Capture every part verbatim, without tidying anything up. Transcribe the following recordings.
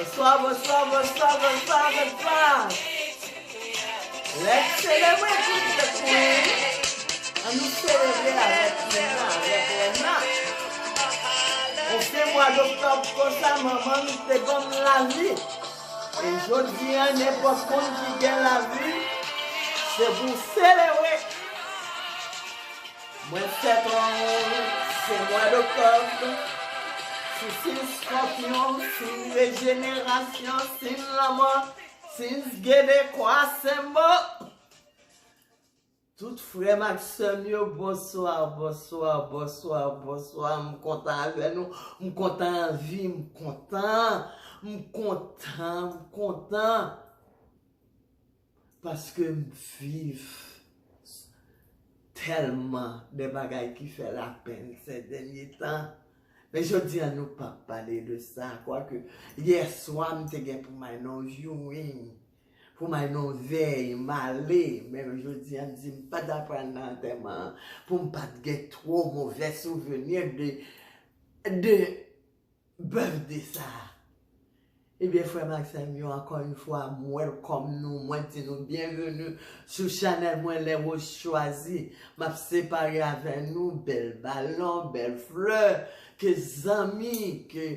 Bonswa, bonswa, bonswa, bonswa, bonswa. Let's celebrate with the queen. Ann nou selebre avèk Queen nan, avèk rèn nan. On fen mwa doktòb konsa, manman m te ban m lavi. E jodi a, nenpòt moun ki gen lavi, se pou selebre. Mwen fèt an se mwa doktòb, sou siy Skòpyon, siy rejenerasyon, siy lanmò, siy gede kwa senbo. Tout frè m ak sè m yo, bonswa, bonswa, bonswa, bonswa. M kontan avè nou, m kontan anvi, m kontan, m kontan, m kontan. Paske m viv tèlman de bagay ki fè lapenn se dènye tan. Men jodi a, nou p ap pale de sa. Kwake, yè swa, m te gen pou m al nan yon viewing, pou m al nan yon vèy, m ale. Men jodi a, m di m pa ta pral nan antèman an, pou m pa t gen twò movè souvni de, de birthday sa a. Ebyen, frè m ak sè m yo, encore une fois, m welcome nou, mwen di nou byenveni sou chanèl mwen, Les Roses Choisies. M ap separe avè nou bèl balon, bèl flè, ke zanmi, ke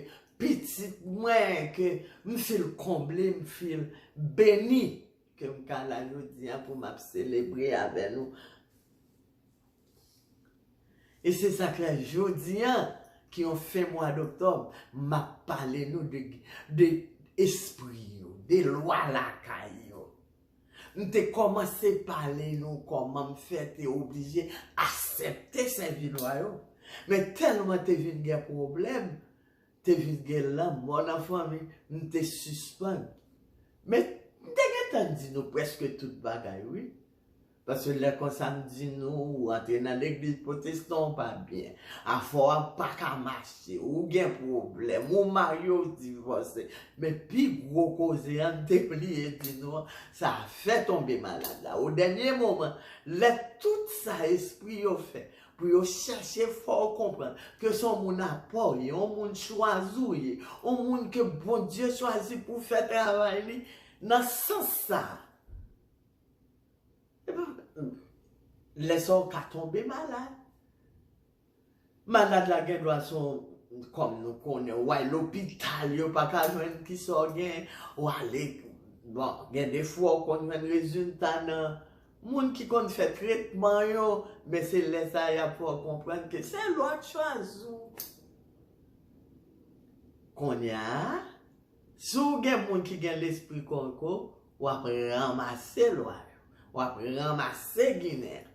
pitit mwen, ke m feel konble, m feel beni, ke m ka la jodi a pou m ap selebre avè nou. E se sa k fè jodi a, ki yon fen mwa doktòb, m ap pale nou de, de espri yo, de lwa lakay yo. M te kòmanse pale nou kòman m fè te oblije aksepte sèvi lwa yo. Men tèlman te vin gen pwoblèm, te vin gen lanmò nan fanmi, m te sispann. Men, m te gentan di nou prèske tout bagay, wi. Paske lè konsa m di nou, ou antre nan legliz pwotestan, ou pa byen. Afè w pa ka mache, ou gen pwoblèm, ou marye, ou divòse. Men pi gwo koze a, m te bliye di nou, sa fè tonbe malad la. O dènye moman, lè tout sa espri yo fè, pou yo chèche fè w konprann ke se yon moun apa w ye, yon moun chwazi w ye, yon moun ke Bondye chwazi pou fè travay li nan sans sa. Lè sa w ka tonbe malad. Malad la gen dwa se yon, kòm nou konnen, w al lopital, yo pa ka jwenn kisa w gen, w ale, bon, gen de fwa w konn jwenn rezilta nan moun ki konn fè tretman yo, men se lè sa y ap fè w konprann ke se lwa k chwazi w. Kounye a, si w gen moun ki gen lespri kòkò, w ap ranmase lwa yo, w ap ranmase ginen an.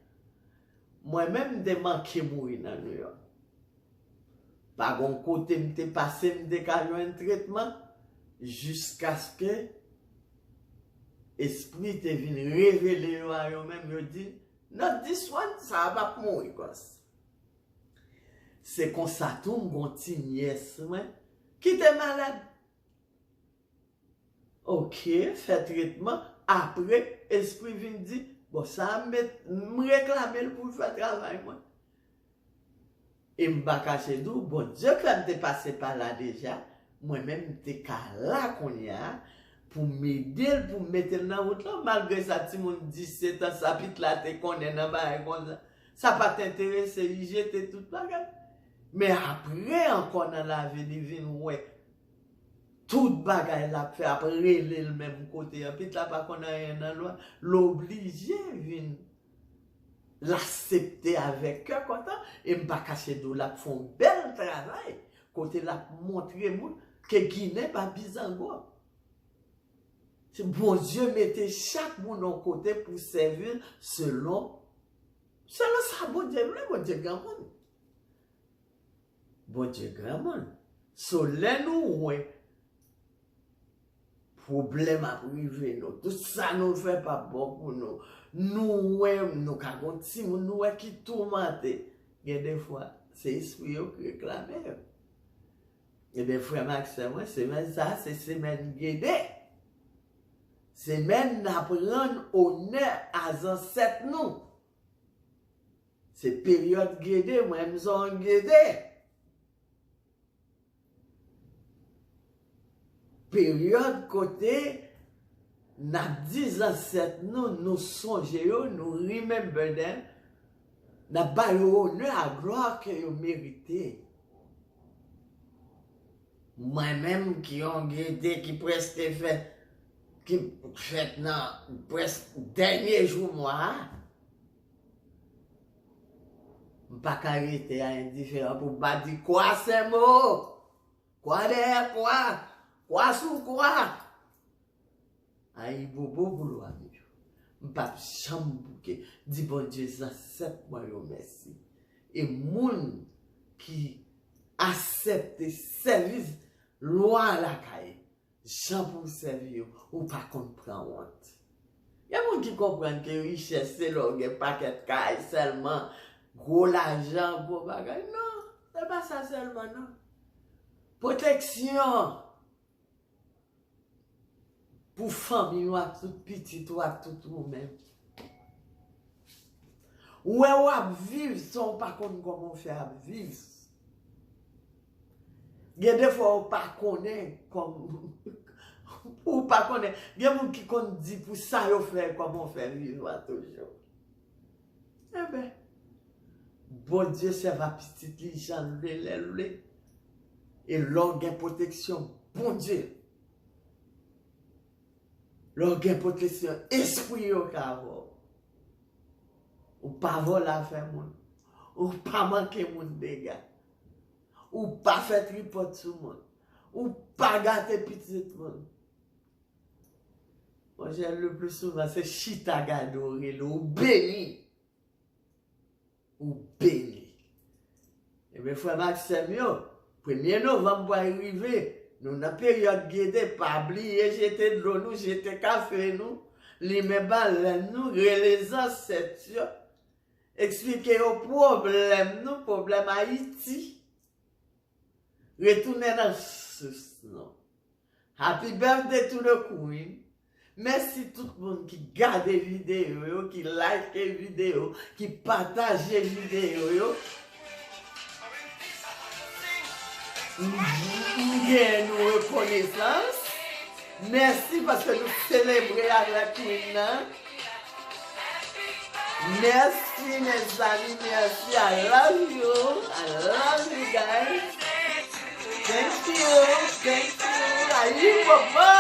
Mwen menm, m te manke mouri nan Nouyòk. Pa gon kote m te pase, m te ka jwenn tretman, jiskaske espri te vin revele yo a yo menm, yo di, "Not this one, sa a p ap mouri, bòs." Se konsa tou, m gon ti nyès mwen ki te malad. Ok, fè tretman. Apre, espri vin di, "Bon, sa a m met, m reklame l pou l fè travay mwen." E m pa kache di w, Bondye fè m te pase pa la deja, mwen menm m te ka la kounye a, pou m ede l, pou m mete l nan wout lan. Malgre sa, timoun disèt an, sa pitit la te konnen nan bagay konsa, sa pa t enterese li, jete tout bagay. Men apre ankò nan lavi, li vin wè tout bagay l ap fè ap rele l menm kote an. Pitit la pa konn anyen nan lwa, l oblije vin, l aksepte avèk kè kontan, e m pa kache di w l ap fè yon bèl travay, kote l ap montre moun ke Ginen pa bizango. Se Bondye mete chak moun yon kote pou sèvi l selon, selon sa Bondye vle, Bondye granmoun. Bondye granmoun. So, lè nou wè pwoblèm ap rive nou, tout sa nou fè p ap bon pou nou, nou wè, nou ka gon timoun, nou wè ki toumante, gen de fwa, se espri yo ki reklame yo. Ebyen, frè m ak sè mwen, semèn sa a, se semèn gede. Semèn n ap rann onè a zansèt nou. Se peryòd gede, mwen menm se yon gede. peryòd kote n ap di zansèt nou, nou sonje yo, nou remember them, n ap ba yo onè a glwa ke yo merite. Mwen menm ki yon gede ki prèske fè, ki fèt nan prèske dènye jou mwa a, m pa ka rete a endiferan pou m pa di kwa sèmo, kwa dèyè kwa, kwa sou kwa. Ayibobo pou lwa m yo. M p ap janm bouke. Di Bondye zansèt mwen yo mèsi. E moun ki aksepte sèvis lwa lakay, jan pou w sèvi yo, ou pa konn pran wont. Gen moun ki konprann ke richès se lè w gen pakèt kay sèlman, gwo lajan, gwo bagay. Non, se pa sa sèlman, non. Pwoteksyon pou fanmi w ak tout pitit ou ak tout ou menm. Ou wè w ap viv san w pa konn kòman w fè ap viv. Gen de fwa ou pa konnen kòm ou pa konnen. Gen moun ki konn di pou sa yo fè, kòman w fè viv la toujou. Enben, Bondye sèvi a pitit li jan l vle, lè l vle. E lè w gen pwoteksyon Bondye, lè w gen pwoteksyon espri yo ka avè w, ou pa vòlè afè moun, ou pa manke moun dega, ou pa fè tripòt sou moun, ou pa gate pitit moun. Monchè, le pli souvan, se chita gade w rele w, ou beni. Ou beni. Ebyen, frè m ak sè m yo, premye novanm pral rive. Nou nan peryòd gede, pa bliye jete dlo nou, jete kafe nou, limen balèn nou, rele zansèt yo, eksplike yo pwoblèm nou, pwoblèm Ayiti. Retounen nan sous nou. Happy birthday to the queen. Mèsi tout moun ki gade videyo yo, ki like videyo, ki pataje videyo yo. M, m gen nou rekonesans. Mèsi paske nou selebre avèk queen nan. Mèsi, mezanmi, mèsi. I love you. I love you guys. Thank you. Thank you. Ayibobo.